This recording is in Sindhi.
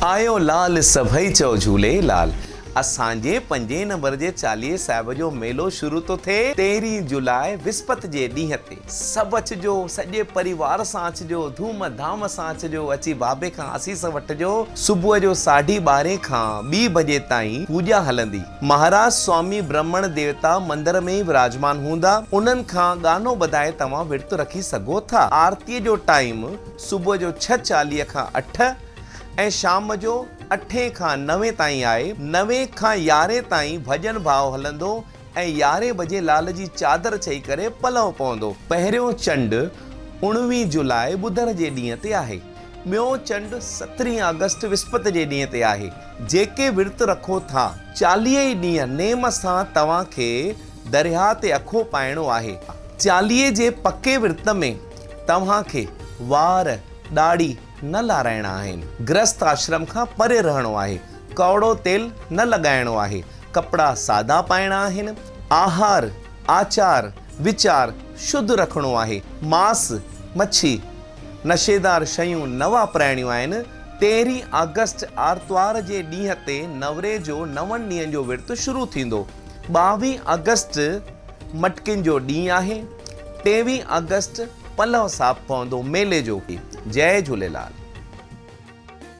آيو لال سڀئي چئو جهولي لال. اسان جي پنجين نمبر جي چاليهي صاحب جو ميلو شروع ٿو ٿئي تيرهين جولاء وسپت جي ڏينهن تي. سڀ اچجو سڄي پريوار سان اچجو ڌوم ڌام سان اچجو اچي بابي کان آسيس وٺجو. صبح جو ساڍي ٻارهين کان ٻي بجي تائين پوڄا هلندي. مهاراج سوامي برهمڻ ديوتا مندر ۾ ئي وراجمان هوندا انهن کان ڳانو ٻڌائي توهان ورت رکي سگهو ٿا. آرتي جو ٽائيم صبح جو 6:40 کان 8 ۽ شام جو اٺين کان نوين تائين آهي. نوين کان يارهين تائين ڀڄن ڀاء هلندو ۽ يارهين بجي لال جي چادر چئي ڪري پلئه پوندو. پهريون چنڊ اڻويهين جولاء ٻڌر جي ڏينهن تي آهي. ٻيون چنڊ سترهين آگسٽ وسپت جي ڏينهن تي آهي. جيڪي ورت رکو ٿا، 40 ئي ڏينهن نيم سان توهان کي درياهه تي اکو پائڻو آهي. 40 جي پڪي ورت ۾ توهان کي وار، ڏاڙهي نه لارائڻا آهن. گرهست آشرم کان پري رهڻو آهي. ڪؤڙو تيل نه لڳائڻو آهي. ڪپڙا سادا پائڻا آهن. آهار، آچار، ويچار شڌ رکڻو آهي. ماس، مڇي، نشيدار شيون نه واپرائڻيون آهن. تيرهين آگسٽ آرتوار جي ڏينهن تي نوري جو نون ڏينهن جو ورت شروع ٿيندو. ٻاويهين آگسٽ مٽڪين جو ڏينهن آهي. ٽيويهين آگسٽ پلئه صاحب پوندو ميلي جو. جئي جهوليلال.